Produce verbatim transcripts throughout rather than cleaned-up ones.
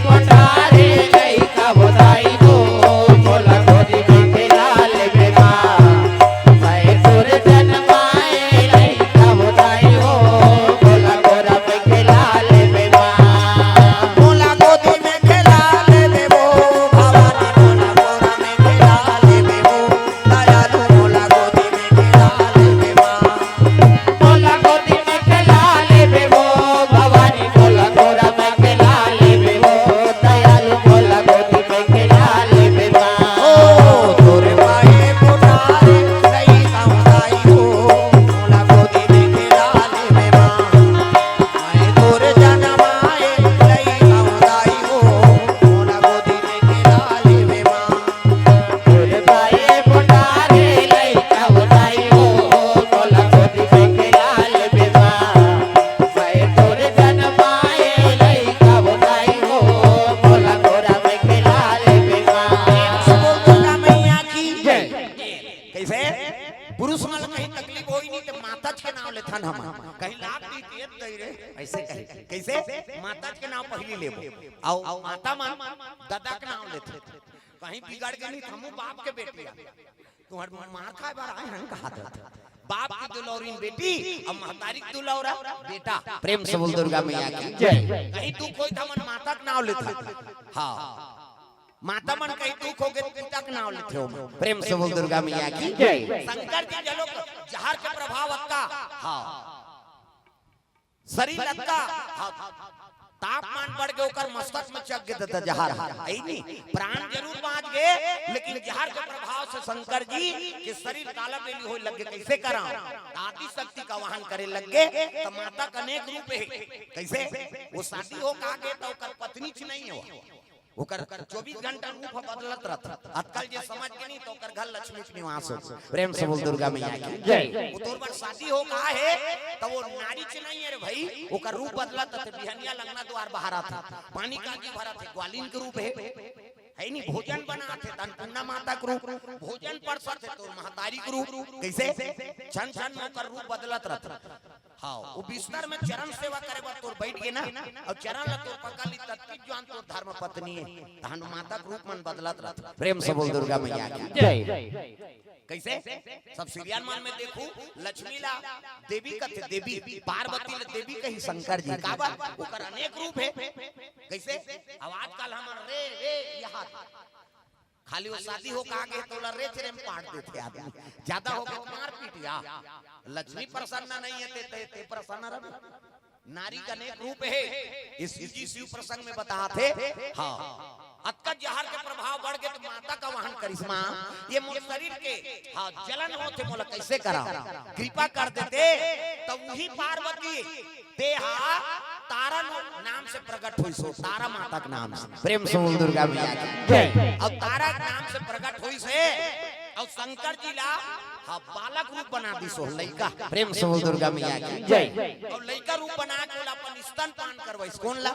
कोठारे लइका हो दाई हो, मोला गोदी में खेला लेबे माँ। मैं तोर जनमाए लइका हो दाई हो, मोला गोरा में खेला लेबे माँ। मोला गोदी में खेला लेबे वो, भवानी मोला गोरा में खेला लेबे वो, दयालु मोला गोदी में खेला लेबे माँ। मोला गोदी में खेला लेबे वो, भवानी मोला गोरा में खेला लेबे वो, दयालु मोला गोदी में खेला लेबे माँ। ओ तोर पाए पुटारे लइका हो दाई हो, मोला गोदी में खेला लेबे माँ। मैं तोर जनमाए लइका हो दाई हो, मोला गोदी में खेला लेबे माँ। तोर पाए पुटारे लइका हो दाई हो, मोला गोदी में खेला लेबे माँ। मैं तोर जनमाए लइका हो दाई हो, मोला गोरा में खेला लेबे माँ। प्रेम से बोल दुर्गा मैया की जय। कइसे? पुरुष मन ल कहीं तकलीफ होई नहीं, त माताच के नाव लेथन हमन। कहीं लाग दी, तेज दई रे, अइसे कहीं। कइसे? माताच के नाव पहिली लेबो। अउ माता मन ददा के नाव लेथे। कहीं बिगड़ गे नहीं, त हमू बाप के बेटी आ। तुंहर मार खाए बर आए हन, कहा था। बाप की दुलौरिन बेटी, अउ महतारी की दुलौरा बेटा। प्रेम से बोल दुर्गा मैया की जय। कहीं दुख होई, त हमन माता के नाव लेथन। हाँ। माता मन कहीं दुख होगे त पिता के नाव लेथे हो। प्रेम से बोल दुर्गा मैया की जय। शंकर जी घलो जहर के प्रभाव अतका, हाँ, शरीर अतका, हाँ, तापमान बढ़ गे, ओकर मस्तक में चघ गे ददा जहर। अइ नहीं, प्राण जरूर बाँच गे, लेकिन जहर के प्रभाव से शंकर जी के शरीर काला बेली होए लग गे। कइसे करां? आदि शक्ति का वाहन करे लग गे। त माता के अनेक रूप हे। कइसे? वो शादी हो के आगे त ओकर पत्नीच नहीं हो, ओकर चौबीस घंटा रूप ह बदलत रहत। अतका ल जे समझ गे नहीं, त ओकर घर लक्ष्मी के निवास हो। प्रेम से बोल दुर्गा मैया की जय। वो तोर बर शादी हो गे हे, त वो नारीच नहीं हे रे भई, ओकर रूप बदलत रहत। बिहनिया ल अंगना दुवार बहारत हे, पानी कांजी भरत हे, ग्वालिन के रूप हे, हे नहीं, भोजन बनात हे, त अन्नपूर्णा माता के रूप, भोजन परसत हे, तोर महतारी के रूप। कइसे? छन छन में ओकर रूप बदलत रहत। हाँ, वो बिस्तर में चरण सेवा करे बर तोर बइठ गे ना, अउ चरण ल तोर पकड़ ली, ततकी जुआन तोर धर्म पत्नी हे। तहन माता के रूप मन बदलत रहत। प्रेम से बोल दुर्गा मैया की जय। कइसे? सब सीरियल मन में देखू, लक्ष्मी ला देवी कथे, देवी, पार्वती ला देवी कही शंकर जी। काबर? ओकर अनेक रूप हे। कइसे? अब आजकल हमन रे, रे, यहाँ खाली वो शादी हो के आगे त ओला रेच रेम पाट देथे आदमी। जादा हो गे त मारपीट या। लक्ष्मी प्रसन्न नहीं हे, ते, ते, ते प्रसन्न रह। नारी के अनेक रूप हे। ये शिव जी शिव प्रसंग में बताथे। हाँ। अतका जहर के प्रभाव बढ़ गे त माता का वाहन करिस, माँ, ये मोर शरीर के, हाँ, जलन होथे, मोला कइसे करां? कृपा कर देते। त उही पार्वती तेहा तारा नो-, नाम से प्रकट होइस हो, तारा माता के नाम से। प्रेम से बोल दुर्गा मैया की जय। अउ तारा के नाम से प्रकट होइस हे, अउ शंकर जी ला, हाँ, बालक रूप बना दिस हो, लइका। प्रेम से बोल दुर्गा मैया की जय। अउ लइका रूप बना के ओला अपन स्तनपान करवाइस। कोन ला?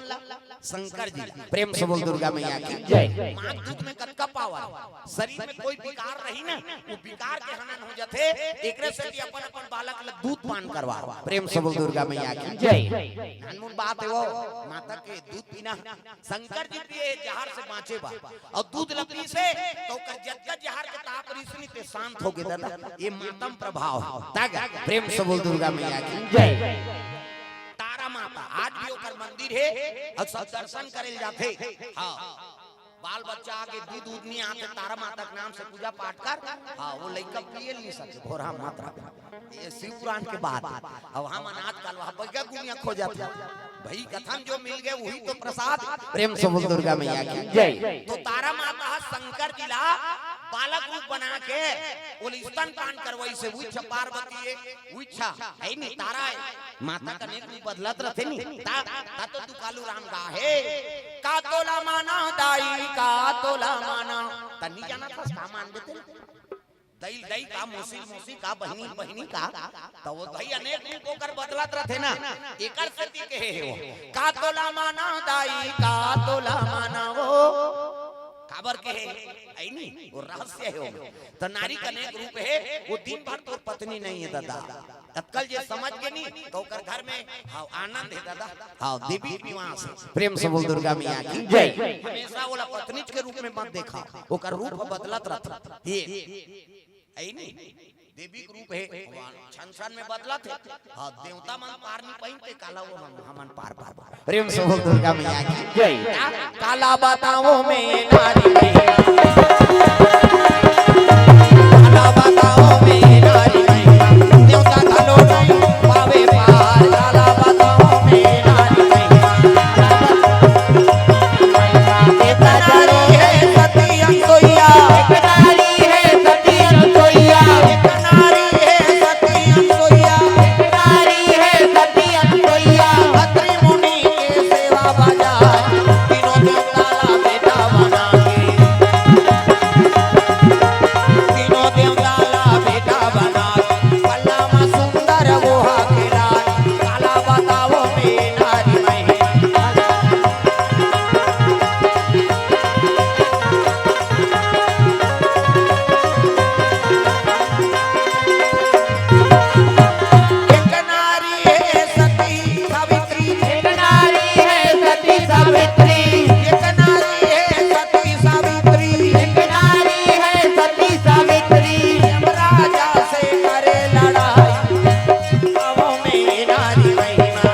शंकर जी। प्रेम से बोल दुर्गा मैया की जय। माँ के दूध में कतका पावर हे। शरीर में कोई विकार रही ना, वो विकार के हनन हो जाथे। एकरे सेती अपन अपन बालक ल दूध पान करवा। प्रेम से बोल दुर्गा मैया की जय। अनमोल बात हे वो, माता के दूध पीना। शंकर जी पिए जहर से बाँचे बर, अउ दूध ल पीसे त ओकर जतका जहर के ताप रिहिस नहीं, ते शांत हो गे ददा। ये माता म प्रभाव हे। तागा, प्रेम से बोल दुर्गा मैया की जय। तारा माता आज भी ओकर मंदिर हे अउ सब दर्शन करे ल जाथे। हाँ। बाल बच्चा आगे दूध दूध नहीं आथे, तारा माता के नाम से पूजा पाठ कर। हाँ, वो लइका पिए नहीं सके, भोरहा मात्रा। ये शिव पुराण के बात हे। अब हमन आजकल वहाँ बैगा गुनिया खोजत हे। भई कथन जो मिल गे, वही तो प्रसाद। प्रेम से बोल दुर्गा मैया की जय। तो तारा माता ह शंकर जी ला बालक रूप बना के ओला स्तनपान करवाइस हे। उइच्छा पार्वती हे, उइच्छा हे नहीं, तारा हे। माता के अनेक रूप बदलत रथे नहीं। ता, ता तो दुकालू राम गा हे, का तोला माना दाई, का तोला माना। त नहीं जानत हस, का मान देते? दई, दई का, मौसी, मौसी का, बहिनी, बहिनी का। त वो भई अनेक रूप ओकर बदलत रथे ना, एकर सेती कहे हे वो, का तोला माना दाई, का तोला माना वो। काबर कहे हे? अइ नहीं, वो रहस्य हे वो। त नारी के अनेक रूप हे, वो दिन भर तोर पत्नी नहीं हे ददा। अतकल जे समझ गे नी, त ओकर घर में, हाँ, आनंद हे दादा। हाँ, देवी निवास हे। प्रेम से बोल दुर्गा मैया की जय। हमेशा ओला पत्नीच के रूप में मत देखा, ओकर रूप बदलत रथे। ये, हे नी? देवी के रूप हे, क्षण क्षण में बदलत हे। हाँ, देवता मन पार नी पाइन, ते काला वो हम, हमन पार पाबो। प्रेम से बोल दुर्गा मैया की जय। काला बताओ में नारी महिमा। काला बताओ में नारी महिमा। देवता घलो नहीं पावे पार। काला बताओ में नारी महिमा। एक नारी हे सती अनसुईया। एक नारी हे सती अनसुईया। एक नारी हे सती अनसुईया। एक नारी हे सती अनसुईया। अत्रि मुनि के सेवा बजाय, तीनों देवता ला बेटा बना के, तीनों देवता ला बेटा बना के, पल्ला में सुंदर ओहा के लाय, काला बताओ में नारी महिमा। एक नारी हे सती सावित्री। एक नारी हे सती सावित्री। एक नारी हे सती सावित्री। एक नारी हे सती सावित्री। यमराजा से करे लड़ाई। बताओ में नारी महिमा।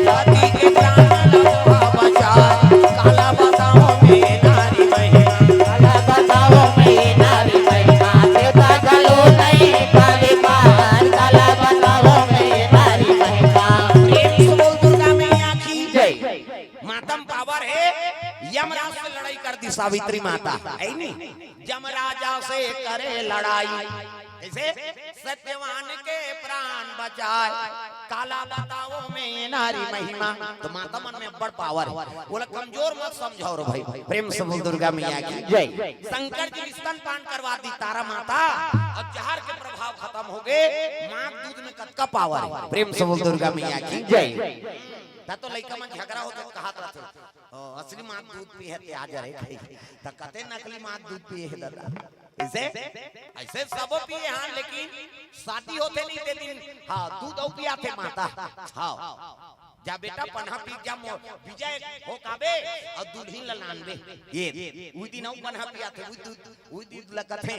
सती के प्राण ला बचाय, काला बताओ में नारी महिमा। काला बताओ में नारी महिमा। देवता घलो नहीं पावे पार, काला बताओ में नारी महिमा। प्रेम से बोल दुर्गा मैया की जय। मातम पावर हे, यमराज से लड़ाई कर दी सावित्री माता, हे नी? यमराजा से करे लड़ाई। कइसे? सत्यवान के प्राण बचाय, काला बताओ में नारी महिमा। त माता मन में बड़ पावर हे, ओला कमजोर मत समझव रे भाई। प्रेम से बोल दुर्गा मैया की जय। शंकर जी स्तनपान करवा दी तारा माता, अउ जहर के प्रभाव खतम होगे। माँ के दूध में कतका पावर हे। प्रेम से बोल दुर्गा मैया की जय। त तो लइका मन झगरा होथे, कहत रथे, "ओ, असली माँ के दूध पीए हे ते आ जा रे भाई।" त कथे नकली माँ के दूध पीए हे दादा। कइसे? अइसे सबो पीए हे, लेकिन शादी होथे नहीं ते दिन, हाँ, दूध अउ पियाथे माता। हाँ। जा बेटा पनहा पी जा, मो-, बिजय हो काबे अउ दुल्हिन ला लानबे। ये, उही दिन अउ पनहा पियाथे, उही दूध, उही दूध ला कथे,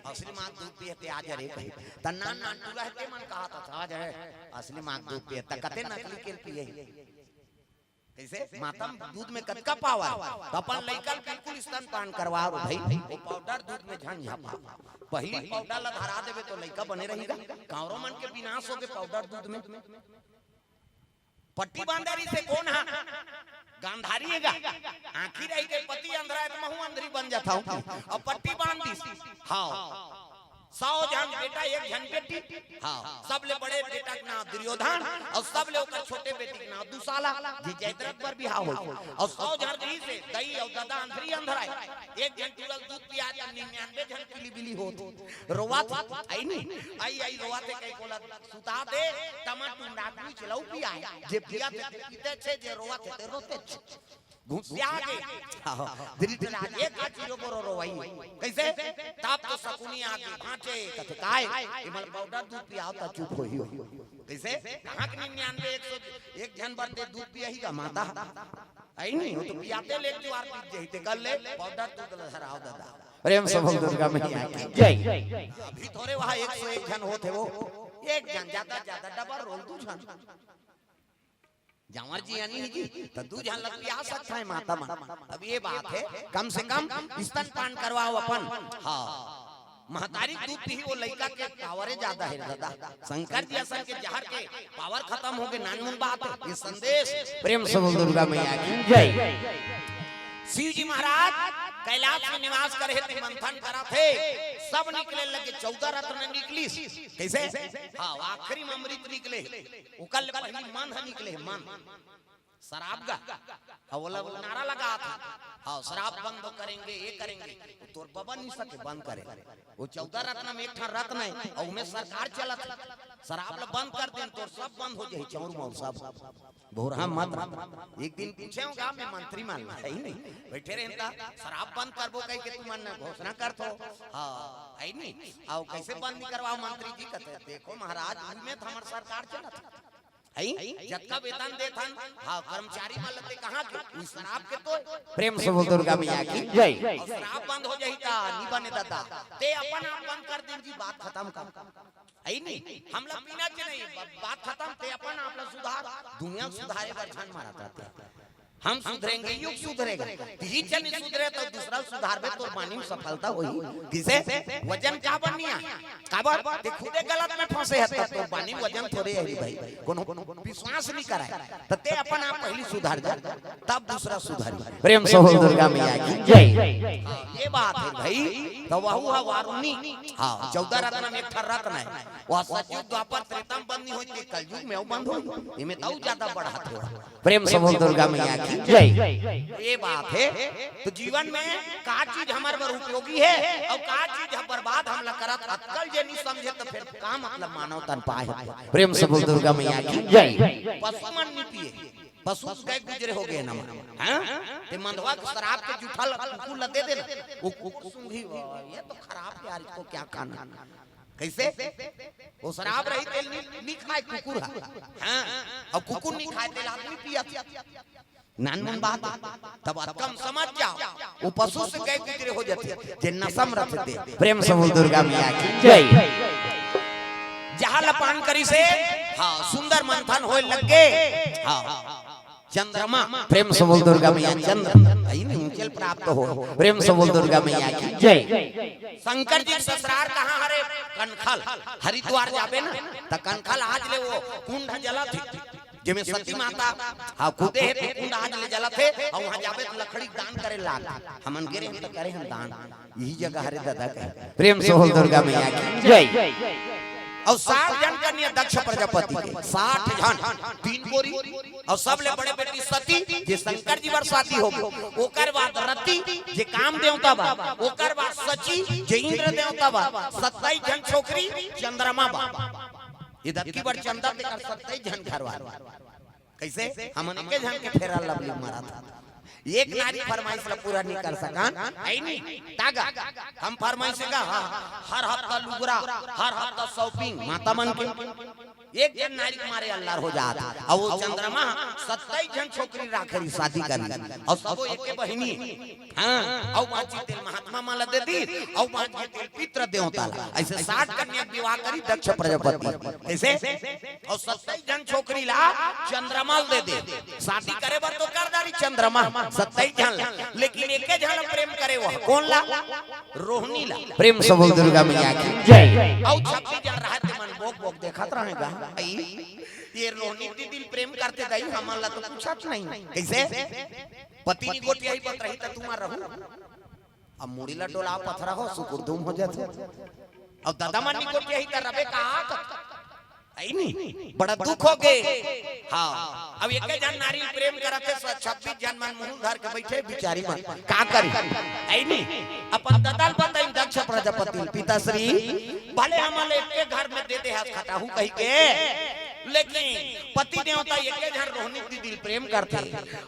"असली माँ के दूध पीए हे ते आ जा रे भाई।" त नान नान टूरा हे ते मन कहत हे, "आ जा रे, असली माँ के दूध पीए हे।" त कथे नकली के पीए हे। कइसे? मातम दूध में कतका पावर। त अपन लइका ल बिल्कुल स्तनपान करवाव रे भाई। वो पाउडर दूध में झन झपा। पहिली पाउडर ला धरा देबे त लइका बने रही गा। कांवरो मन के विनाश होगे पाउडर दूध में। पट्टी बांधे रिहिसे कोन हा? गांधारी हे गा। आंखी रहिके पति अंधरा हे त महूं अंधरी बन जाथंव। अब पट्टी बांध दिस। हाँ। सौ झन बेटा, एक झन बेटी। हाँ, सबले बड़े बेटा के नाम दुर्योधन अउ सबले ओकर छोटे बेटी के नाम दुशाला। जी जयद्रथ बर बिहाव होइस। अउ सौ झन रिहिसे, दई अउ ददा अंधरी अंधरा हे। एक झन टूरा ल दूध पियाय त निन्यानबे झन किली बिली होत हे। रोवत हे, अई नी, अई, अई रोवत हे, कहिके ओला सुता दे, तमा टूंडा कुछ लऊ पियाय। जे पियत हे ते पीतेच हे, जे रोवत हे ते रोतेच हे। घुसिया गे। हाँ, धृतराज, एक आची रो बोरो रोवई। कइसे? तब तो सकुनी आगे, भांचे, कथे काय? एमन पाउडर दूध पियाव त चुप होही। कइसे? कहाँ के निन्यानबे, एक सौ, एक झन बर ते दूध पियाही गा माता? अई नी, वो तो पियाते ले एक जुआर पी जाही, ते कर ले, पाउडर दूध ल धराव दादा। प्रेम से बोल दुर्गा मैया की जय। अभी थोरे वहाँ एक सौ एक झन होत हे वो, एक झन, ज्यादा, ज्यादा, डबल रोल, दू झन। जांवर जी आनी हे जी, त दू झन ल पिया सकत हे माता मन। अब ये बात हे, कम से कम स्तनपान करवाव अपन। हाँ, महतारी के दूध पीही, वो लइका के पावरे ज्यादा हे दादा। शंकर जी असन के जहर के पावर खतम होगे, नानमुन बात हे। ये संदेश प्रेम से बोल दुर्गा मैया की जय। शिव जी महाराज कैलाश में निवास करे हे, त मंथन करत हे, सब निकले लगे, चौदह रत्न निकलिस। कइसे? हाँ, आखिरी में अमृत निकले। ओकर ले पहिली मंद निकले, मंद। शराब गा। अउ ओला नारा लगात हे, "हाँ, शराब बंद करेंगे, ये करेंगे।" वो तोर बबा नहीं सके बंद करे। वो चौदह रत्न में एक ठन रत्न हे, अउ ओमे सरकार चलत हे। शराब ल बंद कर देन, तोर सब बंद हो जाही, चाउर माउर सब। भोरहा मत रह। एक दिन पूछे हों गाँव में मंत्री मन ला, है नहीं? बैठे रहे त, "शराब बंद करबो कहिके तुमन घोषणा करथो।" हाँ, है नहीं? अउ कइसे बंद नहीं करवाओ मंत्री जी? कथे, "देखो महाराज, उही में त हमर सरकार चलत हे।" है? जतका वेतन देथन, हाँ, कर्मचारी मन ला ते कहाँ के? उही शराब के तो। प्रेम से बोल दुर्गा मैया की जय। अउ शराब बंद हो जाही त, नहीं बने दादा। ते अपन आप बंद कर देन जी, बात खतम कर। है नहीं? हमला पीना च नहीं, ब-, बात खतम, ते अपन आप ला सुधार, दुनिया ल सुधारे बर झन मारत रहिथे। हम सुधरेंगे, युग सुधरेगा। तिही च नहीं सुधरे त दूसरा ल सुधारबे, तोर बानी में सफलता होही। कइसे? वजन काबर नहीं आय? काबर? ते खुदे गलत में फंसे हस, त तोर बानी वजन थोरे हे रे भाई। कोनो विश्वास नहीं करय, त ते अपन आप पहिली सुधर जा, तब दूसरा सुधरी। प्रेम से बोल दुर्गा मैया की जय। हाँ, ये बात हे भाई। त वहू ह वारुणी, हाँ, चौदह रत्न में एक ठा रत्न हे। वह सतयुग, द्वापर, त्रेता में बंद नहीं होय, ते कलयुग में अउ बंद होही। एमे त अउ ज्यादा बढ़ात हे। प्रेम से बोल दुर्गा मैया की जय। ये बात हे। त जीवन में का चीज हमर बर उपयोगी हे अउ का चीज ह बर्बाद हमला करत, अतका ल जे नहीं समझे त फेर का मतलब मानव तन पाए हे। प्रेम से बोल दुर्गा मैया की जय। पशु मन नहीं पिए, पशु गाय गुजरे हो गए ना, हाँ? ते मंदवा के शराब के जूठा ल कुकुर ल दे देना, वो कुकुर सूंघी, "ये तो खराब यार, इसको क्या खाना?" कइसे? वो शराब रही तेल नहीं, नहीं खाय कुकुर ह। हाँ, अउ कुकुर नहीं खाय तेल आदमी पियत। नानमुन बात। तब अतका म समझ जाओ, वो पशु से गाय गुजरे हो जाथे, जे नशा म रथे ते। प्रेम से बोल दुर्गा मैया की जय। जहाँ ल पान करिसे, हाँ, सुंदर मंथन होय लग गे। हाँ, चंद्रमा। प्रेम से बोल दुर्गा मैया, चंद्र, है नहीं, ऊंचे ल प्राप्त हो। प्रेम से बोल दुर्गा मैया की जय। शंकर जी के ससुरार कहाँ हरे? कनखल। हरिद्वार जाबे ना, त कनखल आज ले वो कुंड जलत हे, जेमे सती माता, हाँ, खुदे हे, त कुंड आज ले जलत हे, अउ वहाँ जाबे त लकड़ी दान करे लाग। हमन गे रहेन त करे हन दान, इही जगह हरे दादा कहे। प्रेम से बोल दुर्गा मैया की जय। अउ साठ झन कन्या दक्ष प्रजापति के, साठ झन, तीन गोरी, अउ सबले बड़े बेटी सती, जे शंकर जी बर शादी हो गे, ओकर बाद रति, जे काम देवता बा, ओकर बाद शची, जे इंद्र देवता बा, सत्ताईस झन छोकरी, चंद्रमा बा। ये दक्की बर चंदा तेकर सत्ताईस झन घर वाला। कइसे? हमन एके झन के फेरा लवली मारत हन। एक नारी फरमाइश ला पूरा नहीं कर सकन, है नहीं? तागा, हम फरमाइश का, हाँ, हर हफ्ता लुगरा, हर हफ्ता shopping, माता मन के। एक झन नारी के मारे अल्लार हो जात। अउ वो चंद्रमा सत्ताईस झन छोकरी राखे रही, शादी कर ली। अउ सबो एके बहिनी। हाँ, अउ बाँची तेल महात्मा मन ला दे दी, अउ बाँची तेल पितृ देवता ला। अइसे साठ कन्या के विवाह करी दक्ष प्रजापति। कइसे? अउ सत्ताईस झन छोकरी ला चंद्रमा ल दे दे। शादी करे बर तो कर डारी चंद्रमा, सत्ताईस झन ला, लेकिन एके झन ला प्रेम करे वो। कोन ला? रोहिणी ला। प्रेम से बोल दुर्गा मैया की जय। अउ छब्बीस झन रहे ते मन बोक बोक देखत रहे गा। आई, ये रोहिणी दीदी ल प्रेम करथे दाई, हमन ला तो पूछत नहीं। कइसे? पति नहीं गोठियाही बत रही त तुम रहू। अब मुड़ी ला डोला पथरा हो, सुकुर धूम हो जाथे। अब दादा मन नहीं गोठियाही त रबे का? आई नहीं, बड़ा दुख हो गे। हाँ, अब एके झन नारी ल प्रेम करत हे, स-, छब्बीस झन मन मुंह धर के बइठे बिचारी मन, का करी? आई नहीं, अपन दादा ल बताइन दक्ष प्रजापति ल, पिताश्री, भले हमन ल एके घर में दे दे हस खटाहू कहिके, लेकिन पति देवता एके झन रोहिणी दीदी ल प्रेम करथे,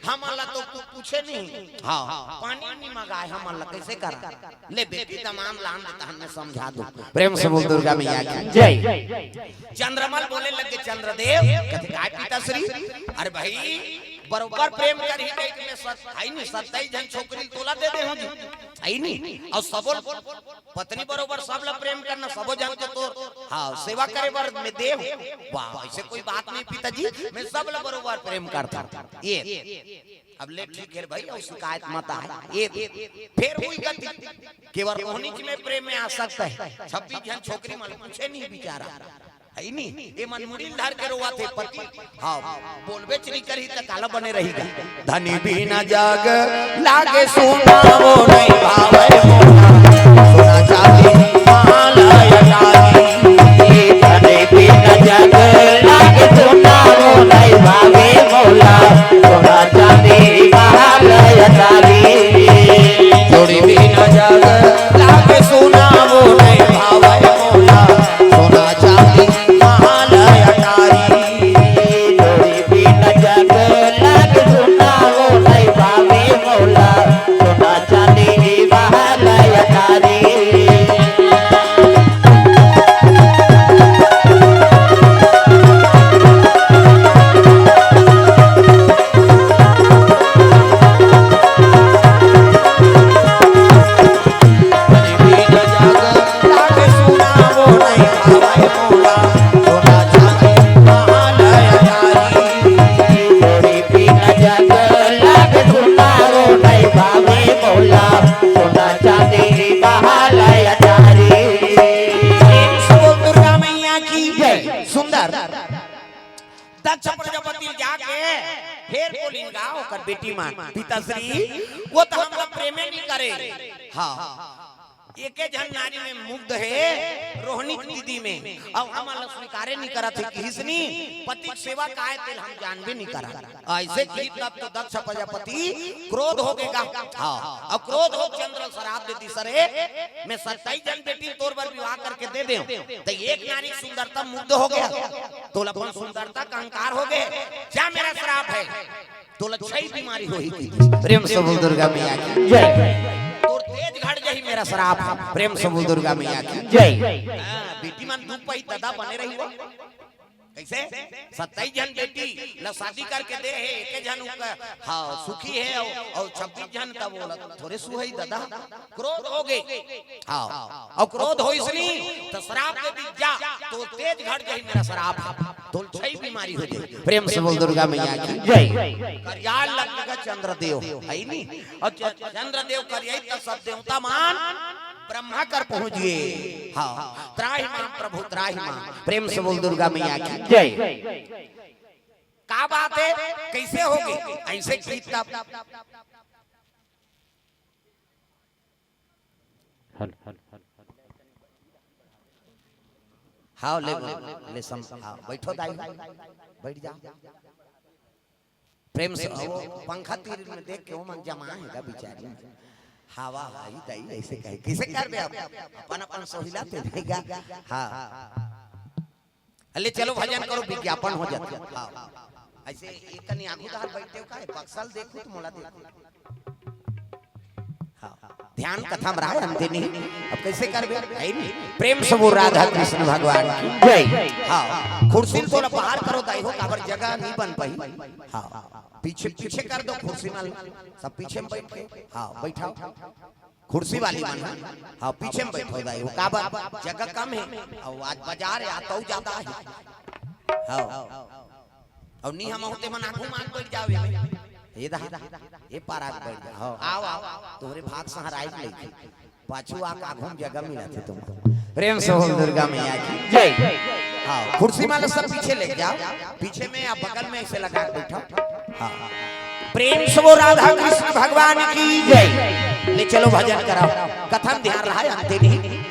हमन ला तो कुछ पूछे नहीं। हाँ, पानी नहीं मंगाए, हमन ला कइसे करा? ले बेटी दमांद लान दे, तहन मैं समझा दूं। प्रेम से बोल दुर्गा मैया की जय। चंद्रमा ल बोले लगे चंद्रदेव, कथे, "काय पिताश्री?" "अरे भाई, बरोबर प्रेम करही कहिके मैं सत-, है नहीं, सत्ताईस झन छोकरी ल तोला दे दे हूँ जी, है नहीं, अउ सबो ल पत्नी बरोबर सब ला प्रेम करना, सबो झन के तोर, हाँ, सेवा करे बर मैं दे हूँ।" "वाह, ऐसे कोई बात नहीं पिताजी, मैं सब ला बरोबर प्रेम करता हूँ।" ये अब ले ठीक हे भाई, अउ शिकायत मत आए। ये फेर हुई गति, केवल रोहिणी जी में प्रेम में आसक्त हे। छब्बीस झन छोकरी मन पूछे नहीं बिचारा, है नहीं? ये मन मुड़ी ल धर के रोवत हे पति। हाँ, बोलबे च नहीं करही त काला बने रही गा। धनी बिना जग लागे सुना, वो नहीं भावे मोला, सोना चांदी माला अटारी। धनी बिना जग लागे सुना, वो नहीं भावे मोला, सोना चांदी महल अटारी। जोड़ी बिना जग लागे सुना, वो नहीं भावे मोला, सोना चांदी महल जाके फेर बोलिन गा ओकर बेटी मन, "पिताश्री, वो तो हमला प्रेमे नहीं करे।" हाँ, एके झन नारी में मुग्ध हे, रोहिणी दीदी में, अउ हमन ला स्वीकारे नहीं करत हे, किहिसनी, "पति के सेवा काय तेल हम जानबे नहीं करत।" ऐसे किही तब तो दक्ष प्रजापति क्रोध हो गे गा। हाँ, अउ क्रोध हो चंद्र ल श्राप दे दिस, "अरे, मैं सत्ताईस झन बेटी तोर बर विवाह करके दे देंव, त एक नारी के सुंदरता मुग्ध हो गे, तोला अपन सुंदरता का अहंकार हो गे, जा मेरा श्राप हे, तोला छई बीमारी होही।" प्रेम से बोल दुर्गा मैया की जय। "तोर तेज घट जाही, मेरा श्राप हे।" प्रेम से बोल दुर्गा मैया की जय। हाँ, बेटी मन दुख पाही, ददा बने रही हो। कइसे? सत्ताईस झन बेटी ला शादी करके दे हे, एके झन उनका, हाँ, सुखी हे, अउ, अउ छब्बीस झन का बोला, थोरे सुहई ददा, क्रोध हो गे। हाँ, अउ क्रोध होइसनी, त श्राप दे दिस, "जा, तोर तेज घट जाही, मेरा श्राप हे, तोला छई बीमारी हो जाही।" प्रेम से बोल दुर्गा मैया की जय। करियाय लग गे गा चंद्रदेव, हे नी? अउ च-, चंद्रदेव करियाइस त सब देवता मन ब्रह्मा कर पहुंच गे। हाँ, "त्राहि माम प्रभु, त्राहि माम।" प्रेम से बोल दुर्गा मैया की जय। का बात हे, कइसे हो गे? ऐसे किही तब। हाँ, ले, ले सम-, हाँ, बैठो दाई, बैठ जा। प्रेम से, वो पंखा तीर में देख के वो मन जमा हे गा बिचारी। हवा हवाई दाई ऐसे कहे, कइसे करबे अब? अपन अपन सोहिला ते नहीं गा। हाँ। ले चलो भजन करो, विज्ञापन हो जाथे। हाँ। ऐसे एक कनी आगू दार बैठे हो का? बक्सा ल देखो त मोला देखो। हाँ। ध्यान कथा में रहा, हम दे नहीं। अब कइसे करबे? हे नी? प्रेम से बोल राधा कृष्ण भगवान की जय। हाँ। कुर्सी ल थोड़ा बाहर करो दाई हो, काबर जगह नहीं बन पाही। हाँ। पीछे, पीछे कर दो कुर्सी मन, सब पीछे में बैठ के। हाँ, बैठाओ। कुर्सी वाली मन, हाँ, पीछे में बैठो दाई हो, काबर जगह कम हे, अउ आज बाजार हे, आतउ ज्यादा हे। हाँ, अउ नी हम होते मन आगू मान बैठ जावे। ये दा, ये पारा के बैठ जाओ, हाँ, आओ, आओ, तोहरे भाग सहराई के लइके, पाछू आके आगू में जगह मिलथे तुमको। प्रेम से बोल दुर्गा मैया की जय। हाँ, कुर्सी वाला सब पीछे ले जाओ, पीछे में या बगल में ऐसे लगा के बैठो। हाँ, प्रेम से बोल राधा कृष्ण भगवान की जय। ले चलो भजन कराओ, कथा में ध्यान रहा, अंते नहीं।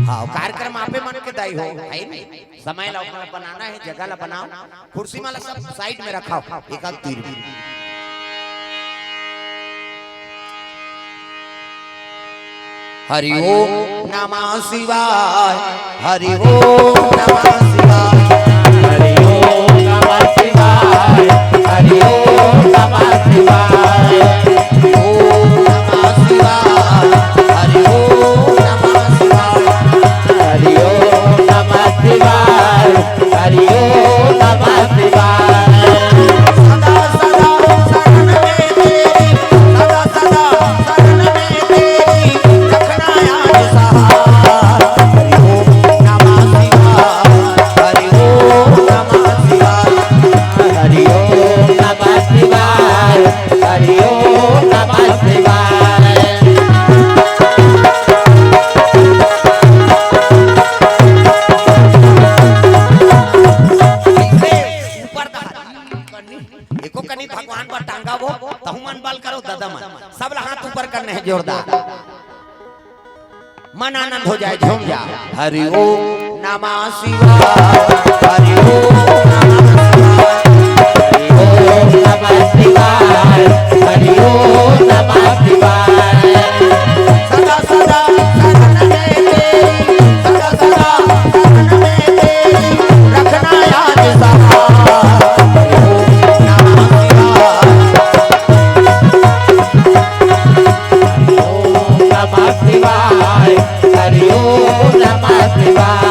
हाँ, कार्यक्रम आपे मन के दाई हो, हे नी? समय ला अपना बनाना हे, जगह ला बनाओ, कुर्सी वाला सब साइड में रखाओ, एक आध तीर। हरि ओम नमः शिवाय, हरि ओम नमः शिवाय, हरि ओम नमः शिवाय, हरि ओम नमः शिवाय, ओम नमः शिवाय, हरि ओम नमः शिवाय, हरि ओम नमः शिवाय, हरि ओम नमः शिवाय। सदा सदा शरण में तेरी, सदा सदा शरण में तेरी, रखना याद सहारा। हरि ओम नमः शिवाय, हरि ओम नमः शिवाय, हरि ओम नमः शिवाय, हरि ओम नमः शिवाय। ऊपर तक। एको कनी भगवान बर टांगा वो, तहु मन बल करो, ददा मन। सब ला हाथ ऊपर करने हे जोरदार। मन आनंद हो जाए, झूम जा। हरि ओम नमः शिवाय, हरि ओम नमः शिवाय, हरि ओम नमः शिवाय, हरि ओम नमः शिवाय। सदा सदा शरण में तेरी, सदा सदा शरण में तेरी, रखना याद सहारा। हरि ओम नमः शिवाय। हरि ओम नमः शिवाय, हरि ओम नमः शिवाय।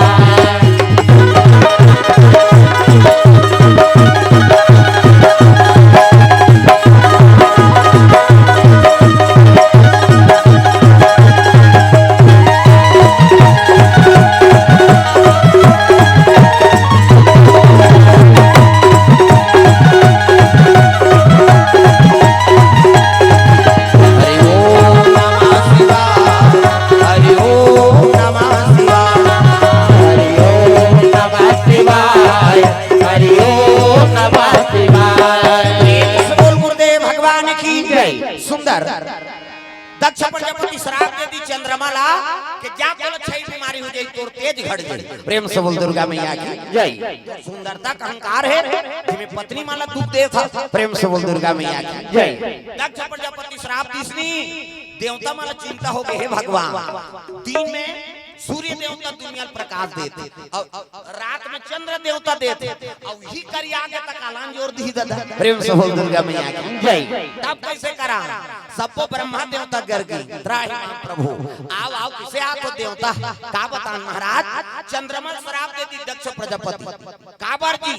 सुंदर। दक्ष प्रजापति श्राप दे दी चंद्रमा ला कि जा तोला छई बीमारी हो जाई, तोर तेज घट जाई। प्रेम से बोल दुर्गा मैया की जय। सुंदरता का अहंकार हे, जिमे पत्नी मन ला दुख देत हे। प्रेम से बोल दुर्गा मैया की जय। दक्ष प्रजापति श्राप दीसनी, देवता मन ला चिंता हो गे, हे भगवान, दिन में सूर्य देवता दुनिया ल प्रकाश देथे अउ रात में चंद्र देवता देथे, अउ इही करिया गे त काला अंजोर दिही दादा। प्रेम से बोल दुर्गा मैया की जय। तब कइसे करा? सब्बो ब्रह्मा देवता गरजी, त्राहि माम प्रभु। आव, आव, कइसे आथो देवता? का बतान महाराज, चंद्रमा श्राप दे दी दक्ष प्रजापति। काबर जी?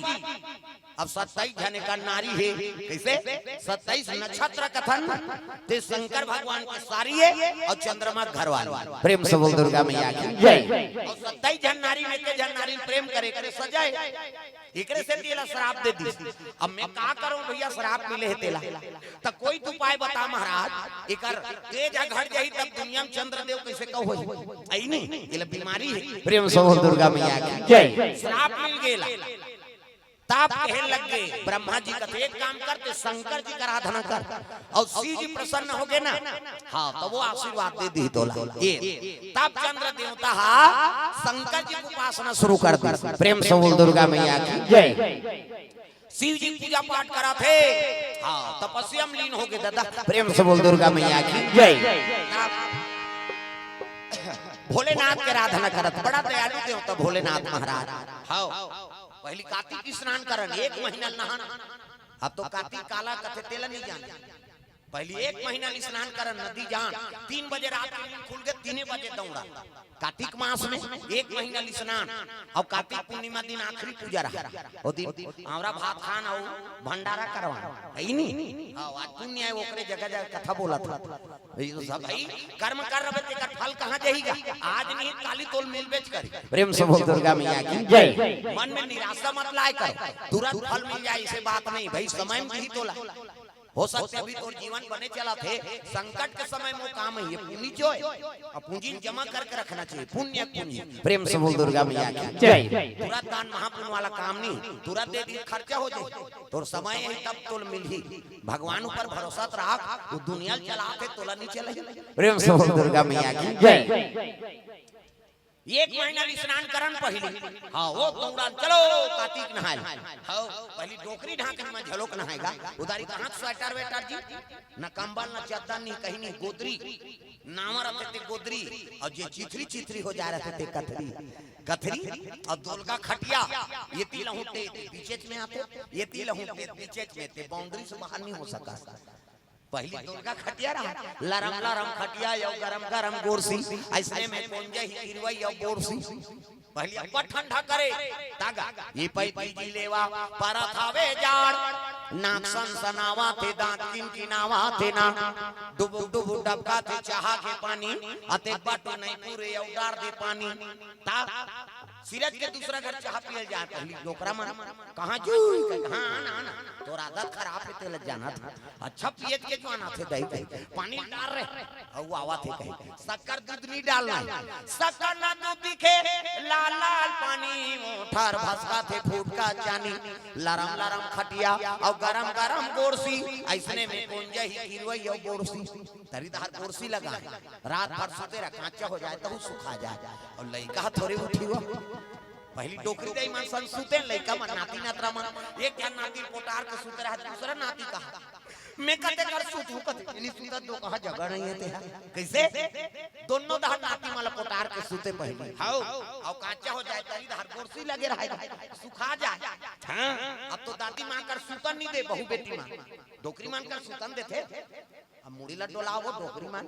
अब सत्ताईस झन एकर नारी हे, कइसे? सत्ताईस नक्षत्र कथन, ते शंकर भगवान के सारी हे अउ चंद्रमा के घरवाली। प्रेम से बोल दुर्गा मैया की जय। अउ सत्ताईस झन नारी में के झन नारी प्रेम करे, करे सजा हे, एकरे से तेला श्राप दे दिस। अब मैं का करूं भैया, श्राप मिले हे तेला, त कोई तो उपाय बता महाराज, एकर तेज ह घट जाही तब दुनिया में चंद्रदेव कइसे कहो होही? अई नहीं, एला बीमारी हे। प्रेम से बोल दुर्गा मैया की जय। श्राप मिल गेला। तब कहे लग गे, ब्रह्मा जी कथे, "एक काम कर, ते शंकर जी का आराधना कर, अउ शिव जी प्रसन्न हो गे ना, हाँ, त वो आशीर्वाद दे दी तोला।" ये तब चंद्र देवता हा शंकर जी की उपासना शुरू कर दी। प्रेम से बोल दुर्गा मैया की जय। शिव जी पूजा पाठ करा थे, हाँ, तपस्या में लीन हो गे दादा। प्रेम से बोल दुर्गा मैया की जय। तब भोलेनाथ के आराधना करत, बड़ा दयालु देवता भोलेनाथ महाराज। हाँ, पहली कातिक स्नान करन, एक महीना नहान। अब तो कातिक काला कथे तेला नहीं जाने। पहली एक महीना स्नान करन, नदी जान, तीन बजे रात के नींद खुल गे, तीने बजे दौड़ा। कातिक मास में एक महीना स्नान, अउ कातिक पूर्णिमा दिन आखिरी पूजा रहा। ओ दिन आंवरा भात खान अउ भंडारा करवान, हे नहीं? हाँ, आज पुण्य हे, ओकरे जगह जगह कथा बोलत हे। ये तो सब हे, कर्म कर रहे, तेकर फल कहाँ जाहीगा? आज नहीं, काली तोल मिलबेच करी। प्रेम से बोल दुर्गा मैया की जय। मन में निराशा मत लाए कर, तुरंत फल मिल जाए, इसे बात नहीं भाई, समय में ही तोला। हो सकथे अभी तोर जीवन बने चलत हे, संकट के समय में वो काम हे, ये पूंजी जो हे, अउ पूंजी जमा करके रखना चाहिए, पुण्य पूंजी। प्रेम से बोल दुर्गा मैया की जय। तुरंत दान महापुण्य वाला काम नहीं, तुरंत दे दी, खर्चा हो जाए, तोर समय हे तब तोल मिलही। भगवान ऊपर भरोसा त राख, वो दुनिया ल चलाथे, तोला नहीं चलाही। प्रेम से बोल दुर्गा मैया की जय। एक महीना ले स्नान करन पहली, हाँ, वो दौड़न, चलो कातिक नहाय। हाँ, पहली डोकरी ढांकनी में झलोक नहाएगा, उधारी कहाँ स्वेटर वेटर जी, न कंबल, न चद्दर, नहीं कहीं नहीं, गोदरी, नावा रथे ते गोदरी, अउ जे चिथरी चिथरी हो जा रहे थे कथरी, कथरी, अउ दोलगा खटिया, ये तीन लहू ते बीचेच में आथे, ये तीन लहू ते बीचेच में, ते बाउंड्री से बाहर नहीं हो सका। पहली दोलगा खटिया रहा, लरम लरम खटिया अउ गरम गरम गोरसी, अइसने में कोंजा ही किरवई अउ बोरसी। पहली अब्बड़ ठंडा करे, तागा, ये पैती जी लेवा, परत हवे जाड़, नाक सनसनावा थे, दांत किनकिनावा थे ना, डुबुक डुबुक डबका थे चाहा के पानी, अते बटू नहीं पूरे अउ डार दे पानी। ता सिरज के दूसरा घर चाह पियल जाए, पहली डोकरा मन कहाँ जू, कहाँ आना, आना, तोर आदत खराब हे, तेला जानत हँव। अच्छा पियत के जो आना थे दही, दही, पानी डार रहे, अउ आवा थे कहीं, शक्कर दूध नहीं डालना हे, शक्कर ना दूध दिखे, लाल लाल पानी, मोठर भसका थे फूटका चानी, लरम लरम खटिया, अउ गरम गरम गोरसी, अइसने में कोंजा ही किरवई अउ बोरसी। तरी डहर गोरसी लगा हे, रात भर सुते रह, कांचा हो जाए, तहू सुखा जाए। अउ लइका ह थोरे उठी हो। पहली डोकरी दाई मन सन सुते, लइका मन, नाती नतरा मन, एक झन नाती पोटार के सुते रहा, दूसरा नाती कहा, "मैं कते कर सुतहूँ?" कथे, "नहीं सुतत दो, कहा जगह नहीं हे तेहा।" कइसे? दोनों डहर नाती मन ल पोटार के सुते पहली। हव, अउ कांचा हो जाए, तरी डहर गोरसी लगे रहे, सुखा जाए। हाँ, अब तो दादी माँ कर सुतन नहीं दे, बहू बेटी मन, डोकरी मन कर सुतन देथे। अब मुड़ी ला डोलावो डोकरी मन।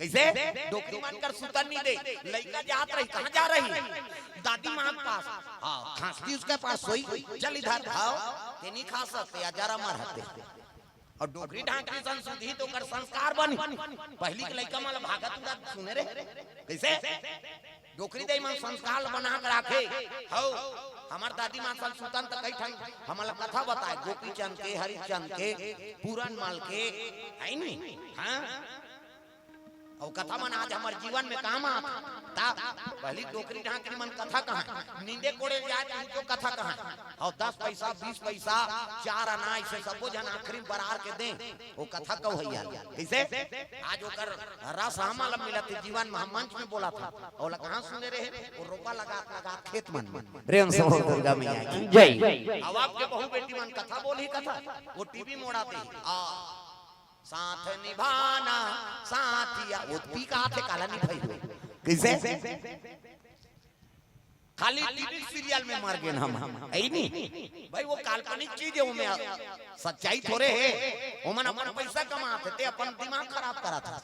कइसे? डोकरी मन कर सुतन नहीं दे। लइका जात रही, कहाँ जा रही? दादी माँ के पास। हाँ, खांसती उसके पास सोई। चल इधर, हाँ, ते नहीं खा सकते, अजर अमर हते। अउ डोकरी ढांकरी सन सुधी तो कर संस्कार बनी। पहली के लइका मन ल भागत उड़त सुने रहे। कइसे? डोकरी दाई मन संस्कार ल बना के राखे। हव, हमर दादी माँ सन सुतन त कई ठन हमन ल कथा बताए, गोपीचंद के, हरिचंद के, पूरन मल के, हे नहीं? हाँ? अउ कथा मन आज हमर जीवन में काम आत। ता पहली डोकरी ढाकरी मन कथा कहा, नींदे कोड़े जाए तो कथा कहा, अउ दस पैसा, बीस पैसा, चार आना, इसे सबो झन आखिरी बरार के दे, वो कथा कहू है यार। कइसे? आज ओकर रस हमन ला मिलत हे जीवन में, हम मंच में बोलत हन, ओला कहाँ सुने रहे? वो रोपा लगात लगात खेत मन में। प्रेम से बोल दुर्गा मैया की जय। अब आपके बहू बेटी मन कथा बोलही कथा, वो टीवी मोड़ा दे, आ, साथ निभाना साथिया, वो पी का आथे काला निभाई हो। कइसे? खाली टीवी सीरियल में मर गेन हम, हम, है नी? भाई, वो काल्पनिक चीज है, ओमे सच्चाई थोरे हे। ओमन अपन पैसा कमात हे, ते अपन दिमाग खराब करत हे।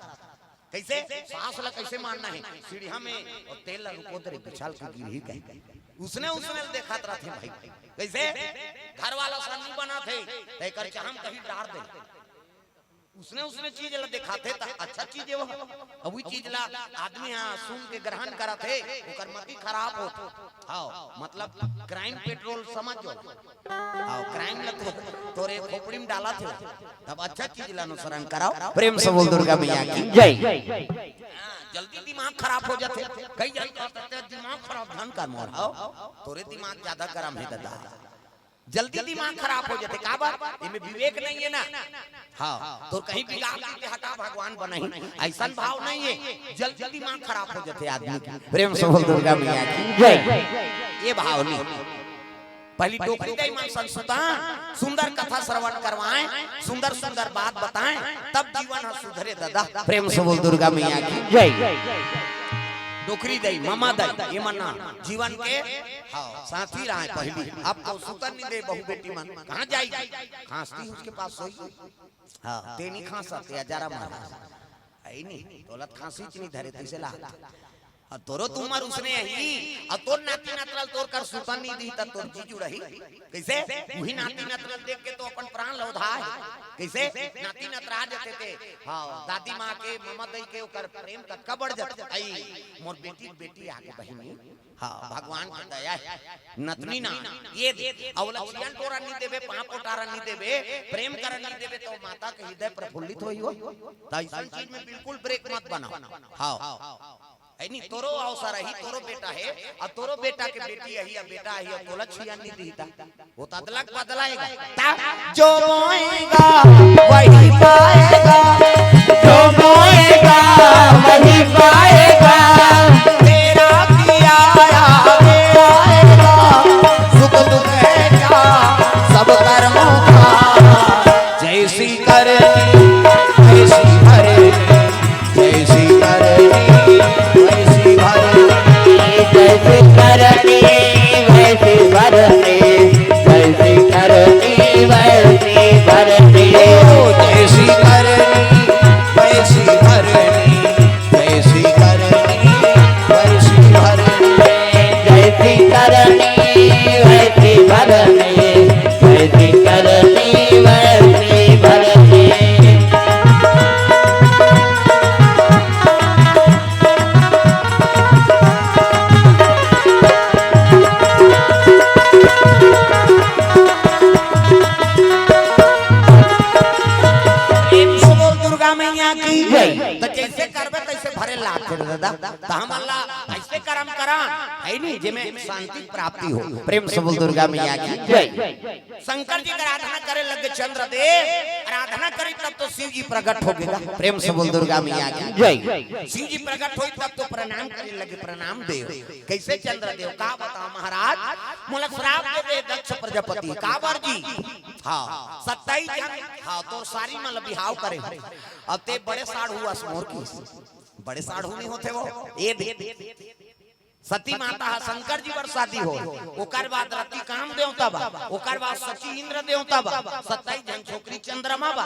कइसे? सास ला कइसे मानना हे? सीढ़िया में अउ तेल ला रुको तेरे बिछाल के गिरही कहीं। उसने, उसने देखत रहथे भाई। कइसे? घर वाला सन नी बनात हे, त एकर चाहम कहीं डार दे। उसने, उसने चीज ला देखाथे त अच्छा चीज हे वो। अब वही चीज ला आदमी हा सुन के ग्रहण करत हे, ओकर मति खराब होत। हाँ, मतलब क्राइम पेट्रोल समझ जो। हाँ, क्राइम ला तो, तोरे खोपड़ी में डालत हे, तब अच्छा चीज ला अनुसरण कराओ। प्रेम से बोल दुर्गा मैया की जय। हाँ, जल्दी दिमाग खराब हो जाथे। कई जन कहत हे, "दिमाग खराब धन कर मोर।" हाँ, तोरे दिमाग ज्यादा गरम हे दादा। जल्दी दिमाग खराब हो जाथे, काबर? एमे विवेक नहीं हे ना। हाँ, तो कहीं बिगाड़ देथे, हटा भगवान बनाही, अइसन भाव नहीं हे। जल्दी दिमाग खराब हो जाथे आदमी के। प्रेम से बोल दुर्गा मैया की जय। ये भाव नहीं। पहली डोकरी दई मन संस्था, सुंदर कथा श्रवण करवाएं, सुंदर सुंदर बात बताएं, तब जीवन ह सुधरे दादा। प्रेम से बोल दुर्गा मैया की जय। डोकरी दई, ममा दई, ये मन ना जीवन के, हाँ, साथी रहे पहली। अब तो सुतन नहीं दे बहू बेटी मन, कहाँ जाई? खांसती उसके पास सोई। हाँ, तेनी खांसत या जरा मारा। आई नहीं, दौलत खांसी च नहीं धरे, तैसे ला। अउ तोरो तो उमर उसने अही, अउ तोर नाती नतरल तोर कर सुतन नहीं दी, त तोर जी जुड़ही। कइसे? उही नाती नतरल देख के तो अपन प्राण लौधा हे। कइसे? नाती नतरा जते ते। हाँ, दादी माँ के, ममा दई के ओकर प्रेम कतका बढ़ जाथे। आई, मोर बेटी, बेटी आगे बहिनी। हाँ, भगवान के दया हे। नतनी ना, ये दे। अउ ओला छियन टोरन नहीं देबे, पाँव पोटारन नहीं देबे, प्रेम करन नहीं देबे, तो माता के हृदय प्रफुल्लित होई हो। त अइसन चीज में बिल्कुल ब्रेक मत बनाओ। हाँ। है नी, तोरो अवसर अही, तोरो बेटा हे, अउ तोरो बेटा के बेटी अही, अउ बेटा अही, अउ तोला छियन नहीं दीही ता। वो तदलक बदलाएगा। ता जो बोएगा, वही पाएगा। जो बोएगा, वही पाएगा। तेरा किया, तेरा आएगा। सुख दुख है क्या, सब कर्मों का। जैसी करनी, वैसी भरनी। जैसी करनी, वैसी भरनी। जैसी करनी, वैसी भरनी। जैसी करनी, वैसी भरनी। ओ, जैसी करनी, वैसी भरनी। जैसी करनी, वैसी भरनी। जैसी करनी, वैसी भरनी। जैसी करनी, वैसी भरनी। प्रेम से बोल दुर्गा मैया की जय। त जैसे करबे तैसे भरे लागथे दादा। त हमन ला अइसे करम करन, है नी, जेमे शांति प्राप्ति हो। प्रेम से बोल दुर्गा मैया की जय। शंकर जी के आराधना करे लगे चंद्रदेव, आराधना करी तब तो शिव जी प्रकट हो गए। प्रेम से बोल दुर्गा मैया की जय। शिव जी प्रकट होई तब तो प्रणाम करे लगे, प्रणाम देव। कइसे चंद्रदेव, का बताओ महाराज, मोला श्राप दे दे दक्ष प्रजापति, काबर जी? हाँ, सत्ताईस जन, हाँ, तोर सारी मन ला बिहाव करे। अब ते बड़े साढ़ू अस मोर की, बड़े साढ़ू नहीं होथे वो, ये दे। सती माता ह शंकर जी बर शादी हो, ओकर बाद रति काम देवता बा, ओकर बाद शची इंद्र देवता बा, सत्ताईस जन छोकरी चंद्रमा बा।